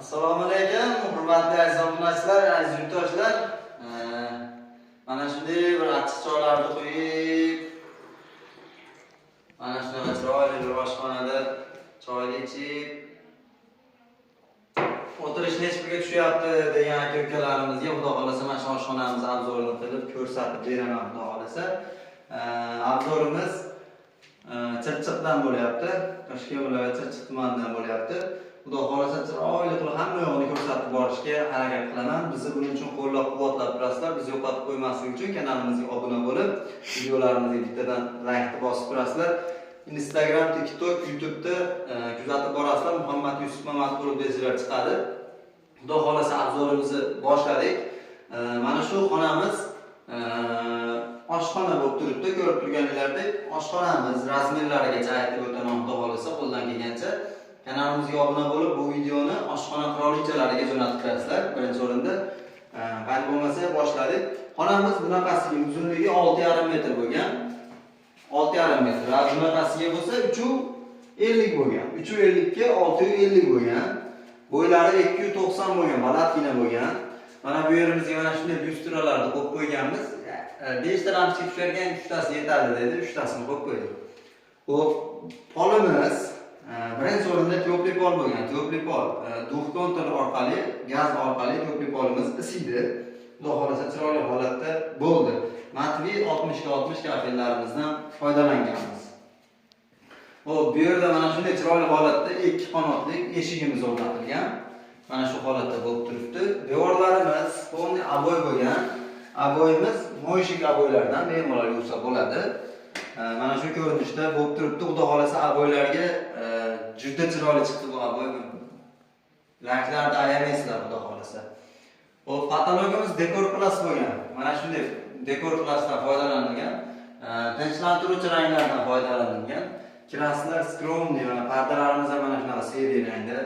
Assalomu alaykum, hurmatli aziz obunachilar, aziz yurtdoshlar. Mana shunday bir achchiq choylarni quyib, mana shunaqa chiroyli bir oshxonada choyni ichib o'tirish nechi pulga tushyapti degan aka ukalarimizga Xudo xohlasa mana shu oshxonamiz обзор ini qilib ko'rsatib beraman, Xudo xohlasa. Обзор imiz Chirchiqdan bo'lyapti. Toshkent viloyati Chirchiq tumanidan bo'lyapti. Xudo xohlasa, chiroyli qilib hamma yo'g'ini ko'rsatib borishga harakat qilaman. Bizni buning uchun qo'llab-quvvatlab turasizlar. Bizni yo'qotib qo'ymaslik uchun kanalimizga obuna bo'lib, videolarimizga bittadan laykni bosib turasizlar. Instagram, TikTok, YouTube'da kuzatib borasizlar. Muhammad Yusuf Mamatqulov desanglar chiqadi. Xudo xohlasa, обзор imizni boshladik. Mana shu xonamiz oshxona bo'lib turibdi, ko'rib turganinglardek. Oshxonamiz размер larigacha aytib o'taman, Xudo xohlasa, qo'ldan kelgancha. Kanalimizga obuna bo'lib, bu videoni oshxona qirolichalariga jo'natib turasizlar birinchi o'rinda. Qani bo'lmasa, boshladik. Xonamiz bunaqasiga uzunligi 6,5 metr bo'lgan. 6,5 metr. Va bunaqasiga bo'lsa 3,50 bo'lgan. 3,50 ga 6,50 bo'lgan. Bo'ylari 290 bo'lgan, balandgina bo'lgan. Mana bu yerimizga mana shunday lyustralarni qo'yib qo'yganmiz. 5 ta lampochka tushargan, 3 tasi yetadi dedi, 3 tasini qo'yib qo'ydik. Xo'p, polimiz birinchi o'rinda тёплый pol bo'lgan. Тёплый pol двухконтур orqali, gaz orqali тёплый polimiz isiydi. Xudo xohlasa, chiroyli holatda bo'ldi. Matvi 60 ga 60 kafellarimizdan foydalanganmiz. Xo'p, bu yerda mana shunday chiroyli holatda ikki qanotli eshigimiz o'rnatilgan. Mana shu holatda bo'lib turibdi. Devorlarimiz полный обой bo'lgan. Обой imiz moyshik обой lardan bemalol yuvsa bo'ladi. Mana shu ko'rinishda bo'lib turibdi. Xudo xohlasa, обой larga juda chiroyli chiqdi bu обой. Layklarni ayamaysizlar, Xudo xohlasa. Xo'p, потолок imiz Dekor Plus bo'lgan. Mana shunday Dekor Plusdan foydalanilgan. Tinchlantiruvchi ranglardan foydalanilgan. Краска lar скромный, mana pardalarimiz ham mana shunaqa серый rangda.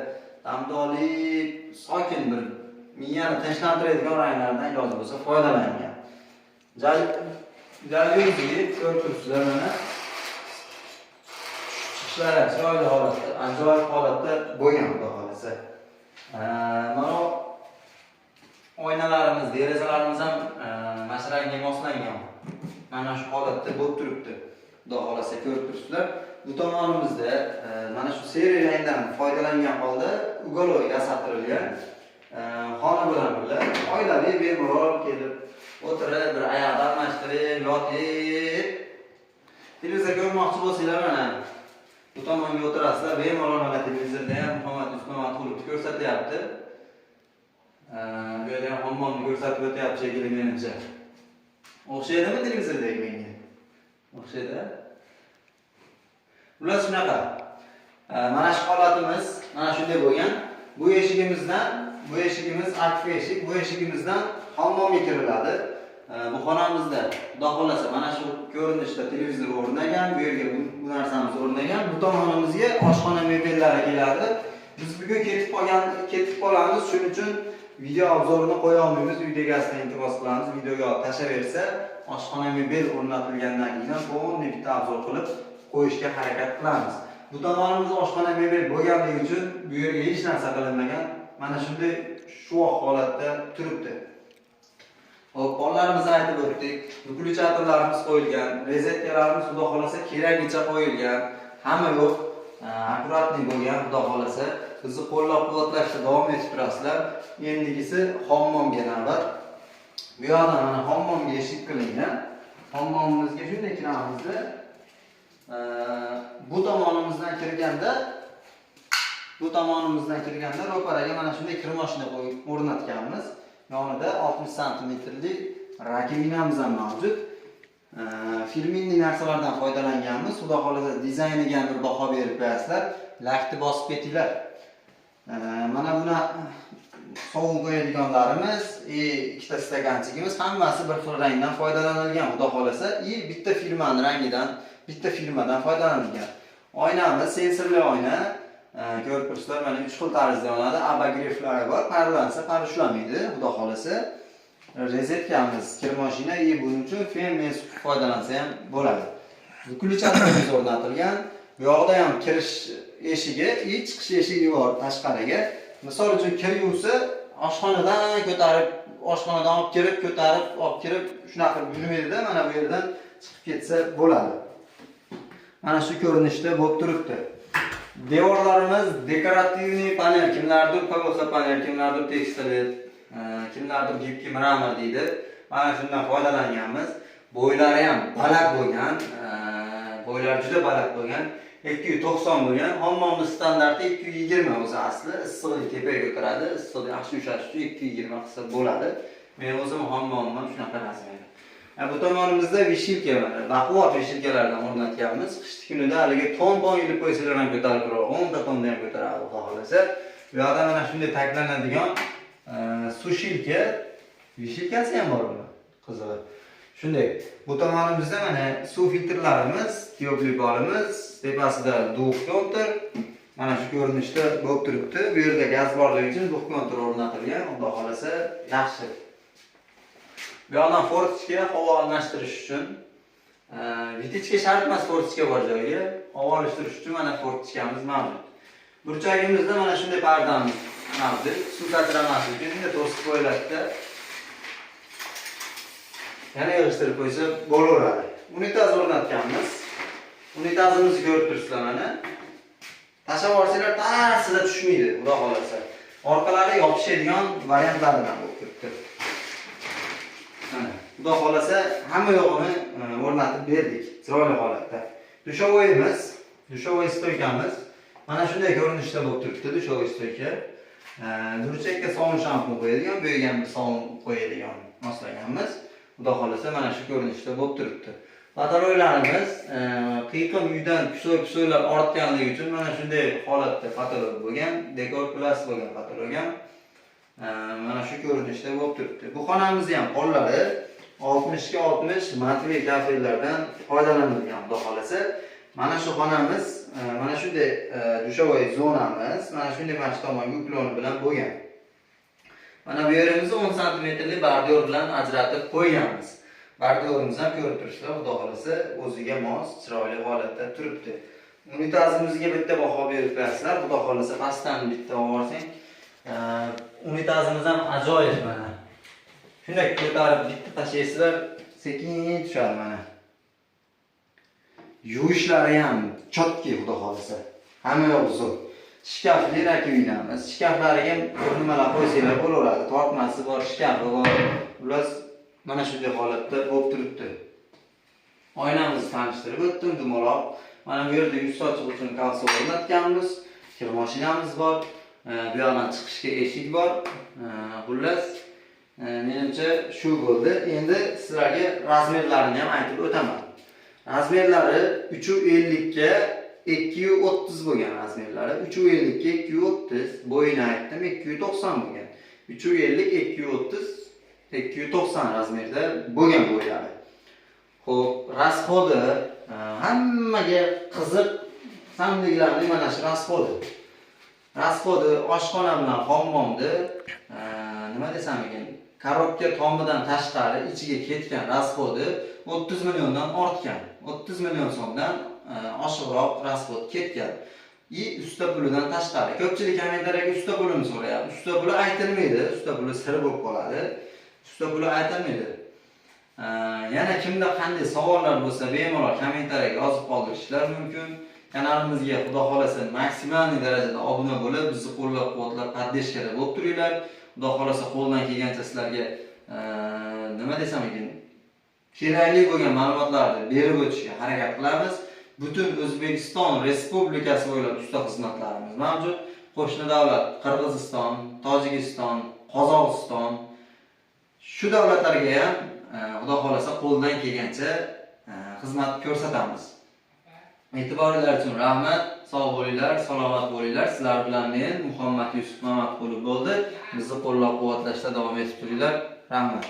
Damdoli, sokin, bir miyani tinchlantiradigan ranglardan iloji bo'lsa foydalangan. Jalyuzi ko'rib turibsizlar mana. Chiqishlari ham chiroyli holatda, ajoyib holatda bo'lgan, Xudo xohlasa. Mana oynalarimiz, derazalarimiz ham mana shu rangga moslangan. Mana shu holatda bo'lib turibdi. Xudo xohlasa, ko'rib turibsizlar. Bu tomonimizda mana shu серый rangdan foydalangan holda уголок yasatirilgan. Xona bilan birga oilaviy bemalol kelib o'tirib, bir oyoqni almashtirib, yotib televizor ko'rmoqchi bo'lsanglar, mana bu tomonga o'tirasizlar, bemalol. Mana televizorda ham Muhammad Yusuf Mamatqulovni ko'rsatyapti. Bu yerda ham hammomni ko'rsatib o'tyapti shekilli menimcha. O'xshaydimi televizordagi menga? O'xshaydi. Ular shunaqa. Mana shu holatimiz mana shunday bo'lgan. Bu eshigimizdan, bu eshigimiz akfa eshik, bu eshigimizdan hammomga kiriladi. Bu xonamizda, Xudo xohlasa, mana shu ko'rinishda televizor o'rnagan, bu yerga bu narsamiz o'rnagan. Bu tomonimizga oshxona mebellari keladi. Biz bugun ketib qolgan, ketib qolamiz, shuning uchun video обзор ini qo'ya olmaymiz. Uyda egasidan iltimos qilamiz, videoga tashlaversa, oshxona mebel o'rnatilgandan keyin ham полный bitta обзор qilib qo'yishga harakat qilamiz. Bu tomonimiz oshxona mebel bo'lganligi uchun bu yerga hech narsa qilinmagan. Mana shunday shuvoq holatda turibdi. Xo'p, pollarimizni aytib o'tdik. Выключатель larimiz qo'yilgan, rozetkalarimiz, Xudo xohlasa, keragicha qo'yilgan. Hamma yo'q аккуратный bo'lgan, Xudo xohlasa. Bizni qo'llab-quvvatlashda davom etib turasizlar. Endigisi hammomga navbat. Bu yoqdan mana hammomga eshik qilingan. Hammomimizga shunday kiramizda, bu tomonimizdan kirganda ro'paraga mana shunday kir moshina qo'yib o'rnatganmiz. Yonida 60 santimetrli раковина miz ham mavjud. Фирменный narsalardan foydalanganmiz. Xudo xohlasa, dizayniga ham bir baho berib qo'yasizlar. Laykni bosib ketinglar. Mana buni sovun qo'yadiganlarimiz, и ikkita стаканчик imiz hammasi bir xil rangdan foydalanilgan, Xudo xohlasa, и bitta firmani rangidan, bitta firmadan foydalanilgan. Oynamiz sensorli oyna. Ko'rib turibsizlar, mana uch xil tarzda yonadi. Обогрев lari bor, parlansa par ushlamaydi, Xudo xohlasa. Rozetkamiz, kir mashina и buning uchun fen foydalansa ham bo'ladi. Выключатель imiz o'rnatilgan. Bu yoqda ham kirish eshigi и chiqish eshigi bor tashqariga. Misol uchun kir yuvsa, oshxonadan ko'tarib, oshxonadan olib kirib, ko'tarib, olib kirib, shunaqa qilib yurmaydida, mana bu yerdan chiqib ketsa bo'ladi. Mana shu ko'rinishda bo'lib turibdi. Devorlarimiz декоративный panel, kimlardir PVC panel, kimlardir tekstilit, kimlardir гибкий мрамор deydi. Mana shundan foydalanganmiz. Bo'ylari ham baland bo'lgan, bo'ylari juda baland bo'lgan. 290 bo'lgan. Hammomning standarti 220 o'zi asli. Issiqlik tepaga ko'taradi, issiqni yaxshi ushlash uchun 220 qilsa bo'ladi. Men o'zim hammomim shunaqa размер. Bu tomonimizda вешалка mana, baquvvat вешалка lardan o'rnatganmiz. Qishki kunida haligi ton-ton ilib qo'ysalar ham ko'tarib turadi, 10 ta tonna ham ko'taradi, Xudo xohlasa. Bu yoqda mana shunday taklanadigan сушилка, вешалка si ham bor buni. Qizig'i. Shunday. Bu tomonimizda mana suv filtrlarimiz, тёплый polimiz, tepasida двухконтур. Mana shu ko'rinishda bo'lib turibdi. Bu yerda gaz borligi uchun двухконтур o'rnatilgan. Xudo xohlasa, yaxshi. Bu yoqdan форточка havo almashtirish uchun. Вытяжка shart emas форточка bor joyga. Havo olishtirish uchun mana форточка miz mavjud. Burchagimizda mana shunday pardamiz mavjud. Suv sachramaslik uchun shunday to'sib qo'yiladi. Yana yig'ishtirib qo'ysa bo'laveradi. Unitaz o'rnatganmiz. Unitazimizni ko'rib turibsizlar mana. Tashlab yuborsanglar tarsida tushmaydi, Xudo xohlasa. Orqalari yopishadigan variantlaridan bo'lib turibdi. Mana, Xudo xohlasa hamma yo'g'ini o'rnatib berdik chiroyli holatda. Душевой imiz, душевой стойка miz mana shunday ko'rinishda bo'lib turibdi душевой стойка. Burchakka sovun shampun qo'yadigan, bu yerga ham bir sovun qo'yadigan moslaganmiz. Xudo xohlasa mana shu ko'rinishda bo'lib turibdi. Потолок larimiz qiyqim uydan kusoy-pusoylar ortganligi uchun mana shunday holatda потолок bo'lgan, dekor plus bo'lgan потолок ham mana shu ko'rinishda bo'lib turibdi. Bu xonamizni ham pollari 60 ga 60 матовый kafellardan foydalanilgan, Xudo xohlasa. Mana shu xonamiz, mana shunday душевой zonamiz, mana shunday mana shu tomonga уклон i bilan bo'lgan. Mana bu yerimizni 10 santimetrli bordyur bilan ajratib qo'yganmiz. Bordyurimiz ham ko'rib turibsizlar, Xudo xohlasa o'ziga mos, chiroyli holatda turibdi. Unitazimizga bitta baho berib qo'yasizlar, Xudo xohlasa pastdan bitta olsang, unitazimiz ham ajoyib mana. Shunday ko'tarib bitta tashlaysizlar, sekin tushadi mana. Yuvishlari ham чёткий, Xudo xohlasa. Hamma yoq zo'r. Shkafli раковина miz. Shkaflariga bir nimalar qo'ysanglar bo'laveradi. Tortmasi bor, shkafi bor. Xullas, mana shunday holatda bo'lib turibdi. Oynamizni tanishtirib o'tdim, dumaloq. Mana bu yerda yuz sochiq uchun kolso o'rnatganmiz. Kir mashinamiz bor. Bu yoqdan chiqishga eshik bor. Xullas, menimcha shu bo'ldi. Endi sizlarga размер larini ham aytib o'taman. Размер lari 350 ga 230 bo'lgan размер lari. 350 ga 230, bo'yini aytdim, 290 bo'lgan. 350 230 290 размер da bo'lgan bo'ylari. Xo'p, расход i hammaga qiziq samliklarning mana shu расход i. Расход i oshxona bilan hammomni nima desam ekan, коробка tomidan tashqari ichiga ketgan расход i 30 milliondan ortgan. 30 million so'mdan oshiqroq расход ketgan. И usta pulidan tashqari. Ko'pchilik kommentariyaga usta pulini so'rayapti. Usta puli aytilmaydi, usta puli sir bo'lib qoladi. Usta puli aytilmaydi. Yana kimda qanday savollar bo'lsa, bemalol kommentariyaga yozib qoldirishlar mumkin. Kanalimizga Xudo xohlasa maksimal darajada obuna bo'lib, bizni qo'llab-quvvatlab, поддержка da bo'lib turinglar. Xudo xohlasa qo'ldan kelgancha sizlarga nima desam ekan, kerakli bo'lgan ma'lumotlarni berib o'tishga harakat qilamiz. Butun O'zbekiston Respublikasi bo'ylab usta xizmatlarimiz mavjud. Qo'shni davlat Qirg'iziston, Tojikiston, Qozog'iston, shu davlatlarga ham Xudo xohlasa qo'ldan kelgancha xizmat ko'rsatamiz. E'tiboringlar uchun rahmat. Sog' bo'linglar, salomat bo'linglar. Sizlar bilan men Muhammad Yusuf Mamatqulov bo'ldi. Bizni qo'llab-quvvatlashda davom etib turinglar. Rahmat.